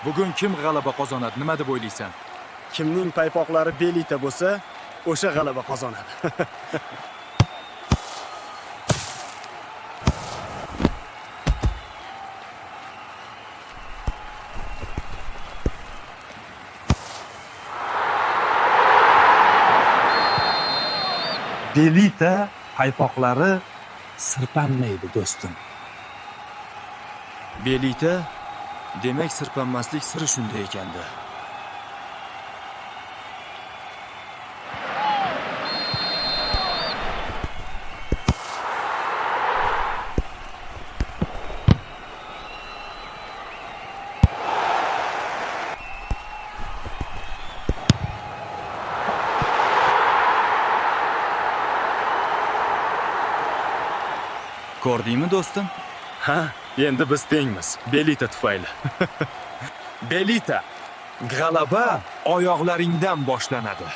Bugun kim g'alaba qozonadi, nima deb o'ylaysan? Kimning paypoqlari Belita bo'lsa, o'sha g'alaba qozonadi. Belita paypoqlari sirpanmaydi, do'stim. Belita, demak sirpanmaslik siri shunda ekanda. Ko'rdingmi, do'stim? Ha, endi biz tengmiz. Belita tufayli. Belita, g'alaba oyoqlaringdan boshlanadi.